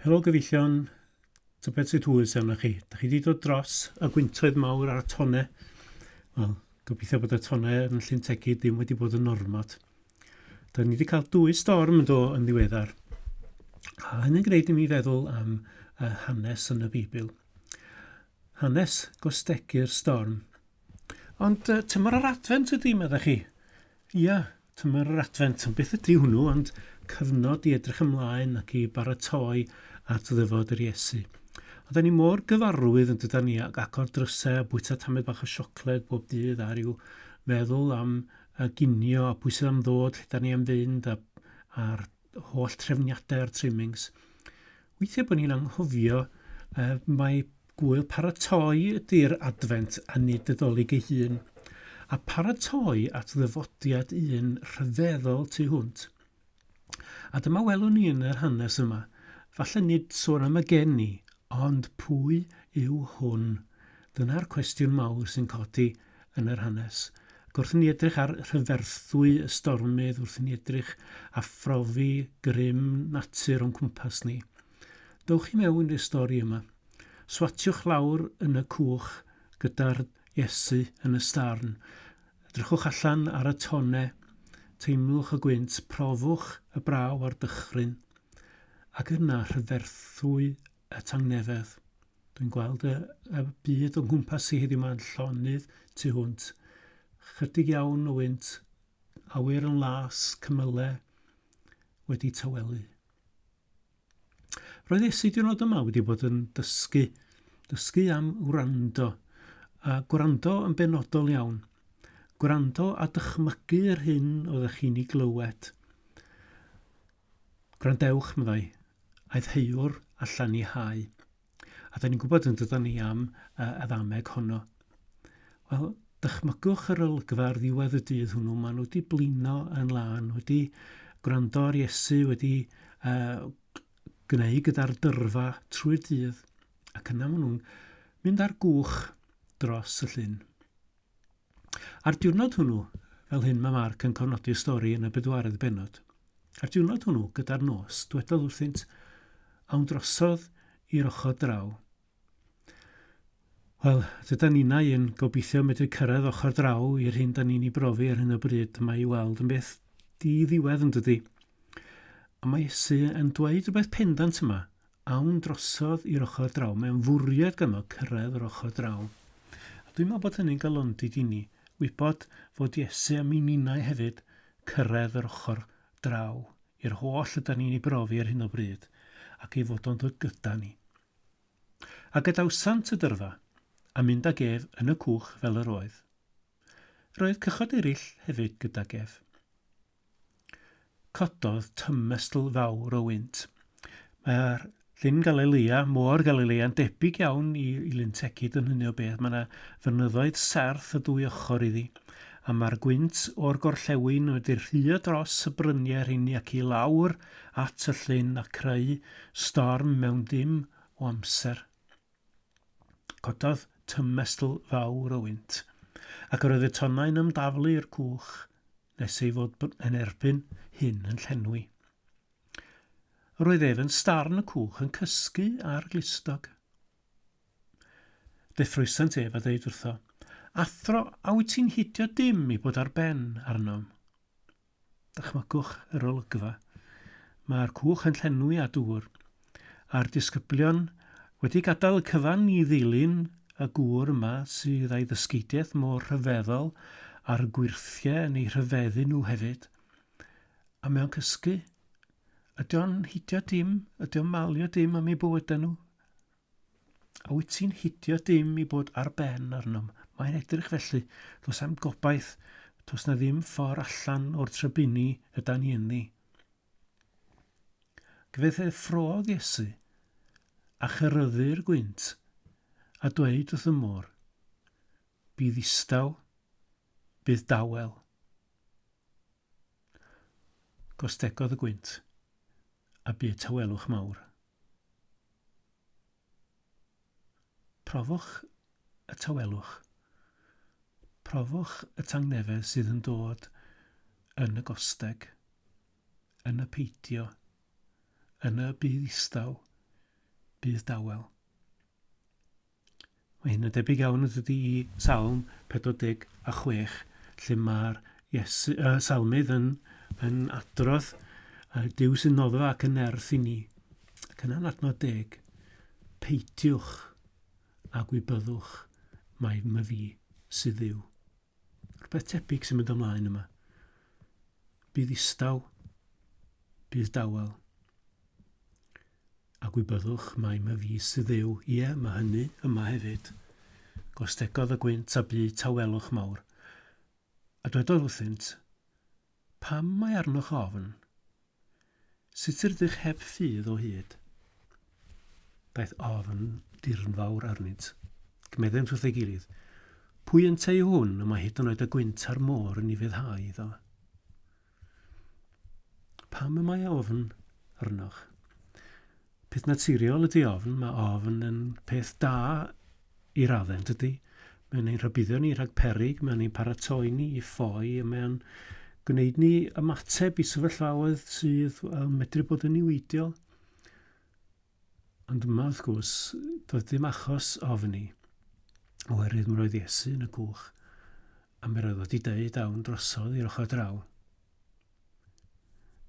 Helo gyfeillion, tybed sut hwyl sy'n arnoch chi? Da chi wedi dod dros y gwyntoedd mawr a'r tone? Wel, gobeithio bod y tone yn Llyn Tegid ddim wedi bod yn ormod. Da ni wedi cael dwy storm yn do yn ddiweddar. A hynny'n gwneud i mi feddwl am uh, hanes yn y Beibl. Hanes gostegu'r storm. Ond uh, tymor yr Adfent ydy, meddech chi. Ia, tymor yr Adfent, ond beth ydy hwnnw ond cyfnod i edrych ymlaen ac i baratoi at ddyfod yr Iesu. Ond da ni mor gyfarwydd yn dydan ni ag agor drysau a bwyta tamed bach o siocled bob dydd a rhyw feddwl am y ginio a pwy sydd am ddod, lle da ni am fynd a, a'r holl trefniadau a'r trimmings. Weithiau bod ni'n anghofio uh, mae gwyl paratoi ydy'r adfent a nid y Dolig ei hun. A paratoi at ddyfodiad un rhyfeddol tu hwnt. A dyma welwn ni yn yr hanes yma. Falle nid sôn am y geni, ond pwy yw hwn? Dyna'r cwestiwn mawr sy'n codi yn yr hanes. Ac wrth i ni edrych ar rhyferthwy y stormydd, wrth i ni edrych a phrofi grym natur o'n cwmpas ni, dowch i mewn i'r stori yma. Swatiwch lawr yn y cwch gyda'r Iesu yn y starn. Edrychwch allan ar y tone, teimlwch y gwynt, profwch y braw a'r dychryn, ac yna rhyferthwy y tangnefedd. Dwi'n gweld y, y byd o'n nghwmpas i heddiw ma'n llonydd tu hwnt. Chydig iawn o wynt, awyr yn las, cymylau wedi tawelu. Roedd Iesu diwrnod yma wedi bod yn dysgu, dysgu am wrando, a gwrando yn benodol iawn. Gwrando a dychmygu yr hyn oeddech chi'n ei glywed. Gwrandewch, meddai, aeth heiwr allan i hau. A da ni'n gwybod yn dydan ni am uh, y ddameg honno. Wel, dychmygwch yr olygfa ar ddiwedd y dydd hwnnw. Maen nhw wedi blino yn lân, wedi gwrando ar Iesu, wedi uh, gwneud gyda'r dyrfa trwy'r dydd. Ac yna maen nhw'n mynd ar gwch dros y llyn. A'r diwrnod hwnnw, fel hyn mae Marc yn cofnodi'r stori yn y bedwaredd bennod, a'r diwrnod hwnnw, gyda'r nos, dwedodd wrthynt, Awn drosodd i'r ochr draw. Wel, dydan ninnau yn gobeithio medru cyrraedd ochr draw i'r hyn da ni'n ei brofi ar hyn o bryd, mae i weld yn beth di-ddiwedd yn dydi. A mae Iesu yn dweud rhywbeth pendant yma, Awn drosodd i'r ochr draw. Mae'n fwriad ganddo cyrraedd yr ochr draw. A dwi'n meddwl bod hynny'n galondid i ni, wybod fod Iesu am i ninnau hefyd cyrraedd yr ochr draw, i'r holl ydan ni'n ei brofi ar hyn o bryd, ac ei fod o'n dod gyda ni. A gadawsant y dyrfa, a mynd ag ef yn y cwch fel yr oedd. Roedd cychod eraill hefyd gydag ef. Cododd tymestl fawr o wynt. Mae'r Llyn Galilea, Môr Galilea, yn debyg iawn i, i Lyn Tegid yn hynny o beth. Mae yna fynyddoedd serth y dwy ochr iddi, a mae'r gwynt o'r gorllewin wedi rhuo dros y bryniau rheini ac i lawr at y llyn a creu storm mewn dim o amser. Cododd tymestl fawr o wynt, ac yr oedd y tonnau'n ymdaflu i'r cwch nes ei fod yn erbyn hyn yn llenwi. Yr oedd ef yn starn y cwch yn cysgu ar glustog. Deffroesant ef a dweud wrtho, Athro, a wyt ti'n hidio dim i bod ar ben arnom? Dychmygwch yr olygfa. Mae'r cwch yn llenwi â dŵr, a'r disgyblion wedi gadael y cyfan i ddilyn y gŵr yma sydd â'i ddysgeidiaeth mor rhyfeddol a'r gwyrthiau yn eu rhyfeddu nhw hefyd. A mae o'n cysgu. Ydy o'n hidio dim? Ydy o'n malio dim am eu bywydau nhw? A wyt ti'n hidio dim i bod ar ben arnom? Mae'n edrych felly. Does am gobaith. Does na ddim ffordd allan o'r trybini yda ni ynddi. Ac fe ddeffrodd Iesu a cheryddu'r gwynt a dweud wrth y môr, Bydd ddistaw, bydd dawel. Gostegodd y gwynt, a bu tawelwch mawr. Profwch y tawelwch. Profwch y tangnefedd sydd yn dod yn y gosteg, yn y peidio, yn y byd ddistaw. Bydd dawel. Mae hyn yn debyg iawn yn dydy i Salm 46, lle mae'r Iesu, Salmydd yn, yn adrodd Duw sy'n noddfa ac yn nerth i ni. Ac yna'n adnod deg, peidiwch a gwybyddwch mai myfi sydd Dduw. Rhywbeth tebyg sy'n mynd ymlaen yma. Bydd istaw, bydd dawel. A gwybyddwch mai myfi sydd Dduw. Ie, mae hynny yma hefyd. Gostegodd y gwynt a bu tawelwch mawr. A dwedodd wrthynt, Pam mae arnoch ofn? Sut yr ydych heb ffydd o hyd? Daeth ofn dirnfawr arnynt. Cymeddent wrth ei gilydd, Pwy ynteu hwn y mae hyd yn oed y gwynt a'r môr yn ufuddhau iddo? Pam y mae ofn arnoch? Peth naturiol ydy ofn. Mae ofn yn peth da i raddau, yn dydy? Mae'n ein rhybuddio ni rhag peryg, mae'n ein paratoi ni i ffoi, a mae'n gwneud ni ymateb i sefyllfaoedd sydd yn medru bod yn niweidiol. Ond yma, wrth gwrs, doedd dim achos ofni, oherwydd mi roedd Iesu yn y cwch, a mi roedd wedi deud awn drosodd i'r ochr draw.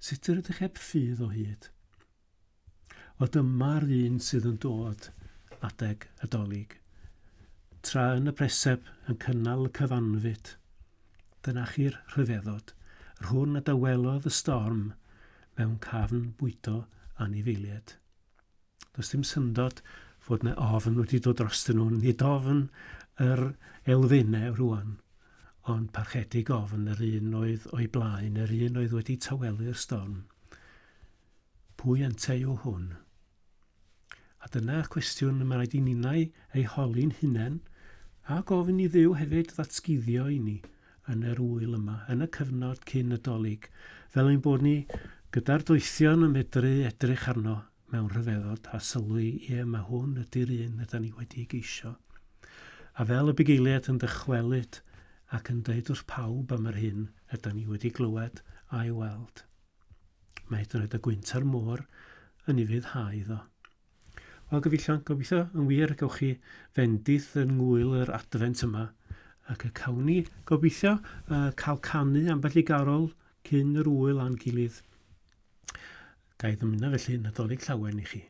Sut yr ydych heb ffydd o hyd? Wel dyma'r un sydd yn dod adeg y Dolig. Tra yn y preseb yn cynnal y cyfanfyd. Dyna chi'r rhyfeddod, yr hwn a dawelodd y storm mewn cafn bwydo anifeiliaid. Does dim syndod fod 'na ofn wedi dod drostyn nhw, nid ofn yr elfennau rwan, ond parchedig ofn yr un oedd o'i blaen, yr un oedd wedi tawelu'r storm. Pwy ynteu yw hwn? A dyna'r cwestiwn y mae rhaid i ninnau ei holi'n hunain, a gofyn i Dduw hefyd ddatguddio i ni yn yr ŵyl yma, yn y cyfnod cyn y Dolig, fel ein bod ni gyda'r doethion yn medru edrych arno mewn rhyfeddod a sylwi, ie, mae hwn ydy'r un yda ni wedi ei geisio. A fel y bugeiliaid yn dychwelyd ac yn dweud wrth pawb am yr hyn yda ni wedi glywed a'i weld. Mae hyd yn oed y gwynt a'r môr yn ufuddhau iddo. Wel, gyfeillion, gobeithio yn wir y gewch chi fendith yn ngwyl yr adfent yma, ac y cawn ni, gobeithio, uh, cael canu ambell i garol cyn yr ŵyl a'n gilydd. Ga i ddymuno felly Nadolig Llawen i chi.